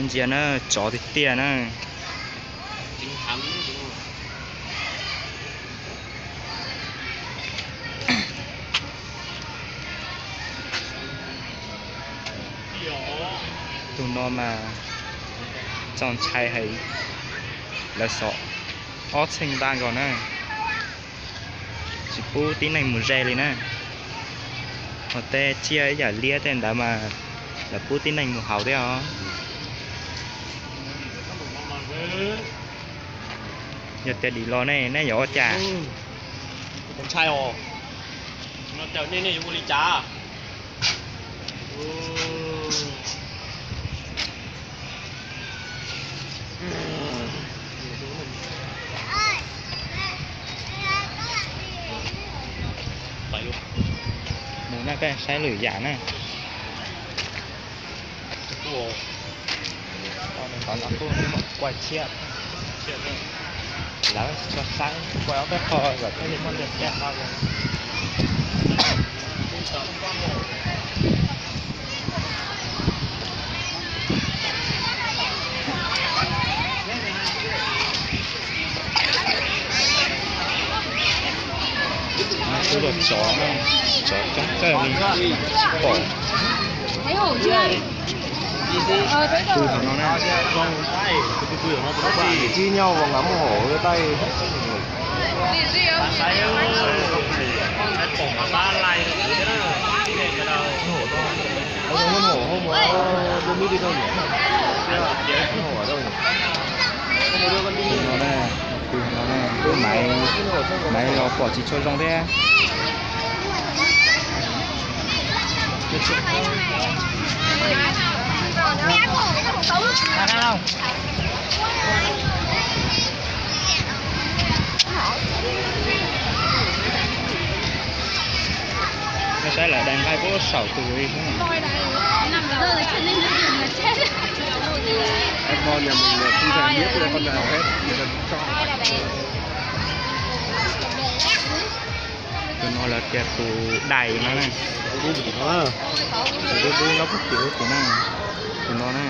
Ntsia na, tsov tiag tiag na. Tus no mas txaus ntshai heev, lawv xov ob txheej npaj nkaus na, tsis pub tib neeg mus ze li na. Hos tej tsiaj ib yam liab tej ntawd mas lawv pub tib neeg mus haus thiab os. Yog tias dim los ne nej yuav ua cas? Ntshai os. Nej yuav ua li cas? Mus na, koj saib lwm yam na. Qhov no kuj muaj quaj tshiab, lawv tso saib quaj ob peb qho kom thiaj li muaj ntej thiab. Kuj yog tsov, tsov coob kawg li, tsis pom. Tus hauv no na. Tib nyog uas nqa muaj hauv taij. Tus no na, tus no na, maiv, maiv los pom tsis tshua zoo thiab. Nej saib lawv dai nqaij puag saum tus li. Tus no lawv tias tus dais no na. Tus dub dub no, tus no na.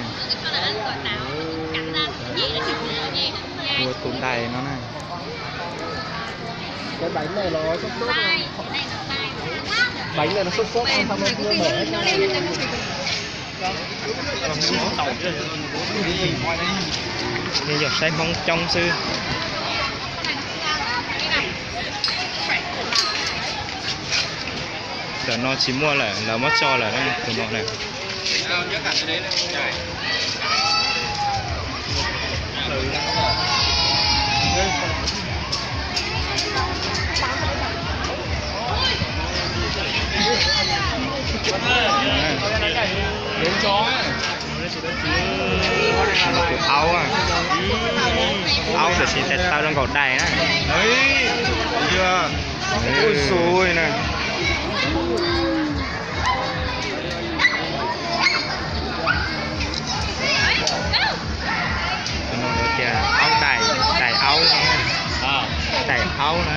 Ua tus dais no na. Nej yog saib Hmoob coob xwb. Ntawm no tsis muaj lawm, lawv muab tso lawm tus no na. Tus aub, aub tiam sis tes taw zoo nkaus dais na. Ui xui na. Tus no lawv tias aub dais, dais aub, dais aub na.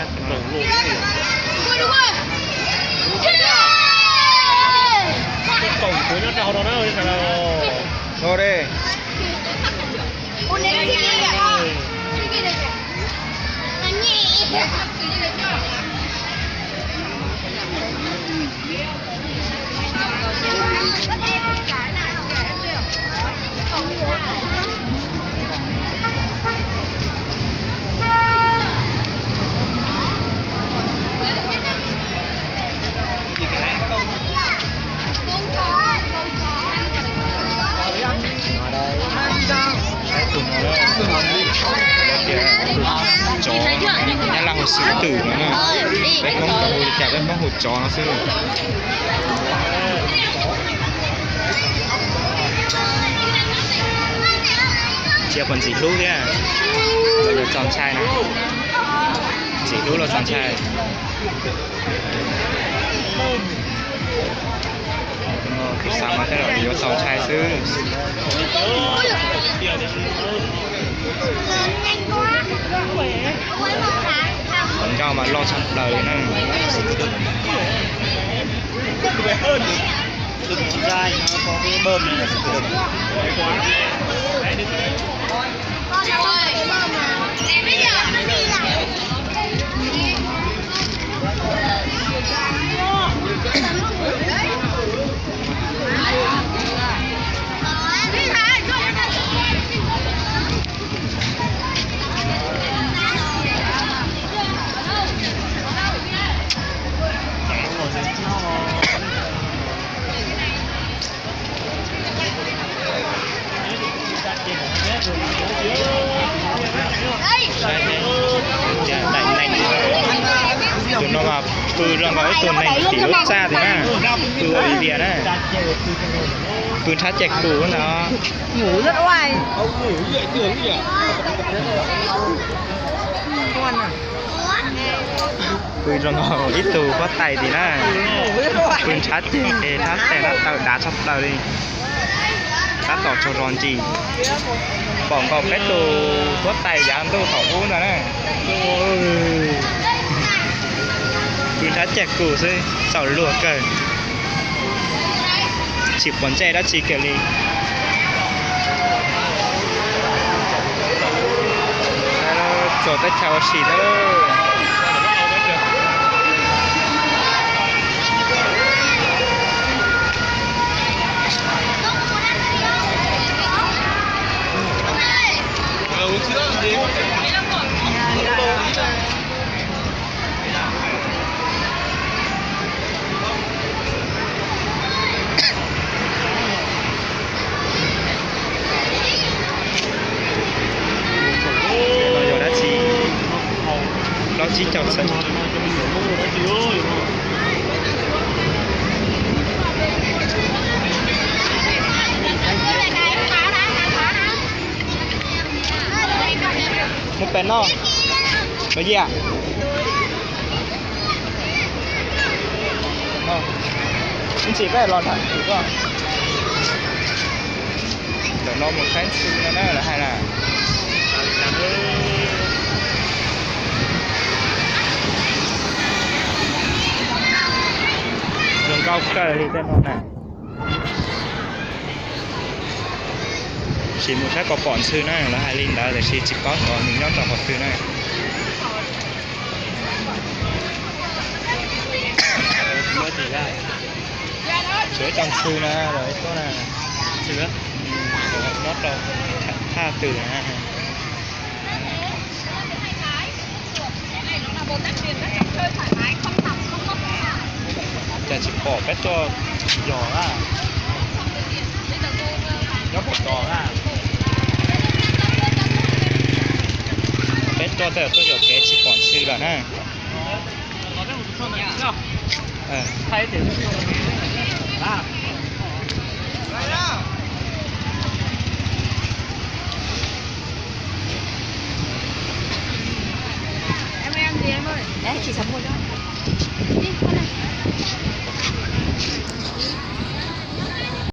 Tsov Nyab Laj hu xwm twm no na, peb Hmoob hu li cas peb Hmoob hu tsov no xwb. Tsis yog puas ntxim hlub thiab, los yog txaus ntshai na. Ntxim hlub los txaus ntshai. Kuv xav mas tej zaum yuav txaus ntshai xwb. Qhov ncauj mas loj tshaj plaws li na. Saib thiab, tias daim neeg tus no mas pw zoo nkaus ib tug neeg tim lub txaj tiag na, pw ua li tias na, pw nrhab ceg kus no. Pw zoo nkaus ib tug huab tais tiag na, pw nrhab ceg nrhab tes nrhab taw dav tshaj plaws li. Tab tom tsaug zog ntsis, pom nkaus peb tus huab tais yav ntuj thaum ub ntag na. Pw nrhab ceg kus xwb, txaus luag kawg, tsis pom ntsej dab tsi kiag li. Txog teb chaws ua si lawm. No yog dab tsi? Plaub tsib caug txhiab. Muab pem noj, los yia. Ib ntsis peb los nram kwm koj. Ntawm no mus saib ntxhw no na lawv hais na. Zoo nkauj kawg li tej no na. Sim mus saib kom pom ntxhw na, lawv hais li ntawd tiam sis tsis paub xyov nws nyob rau qhov twg na. Tshuav ib co ntxhw na, los ib tug na, nyob rau thaj twg na. Cas tsis pom peb tuaj yos na? Nyob pem tod na. Peb tuaj tej zaum tuaj yuam kev tsis pom ntxhw lawm na.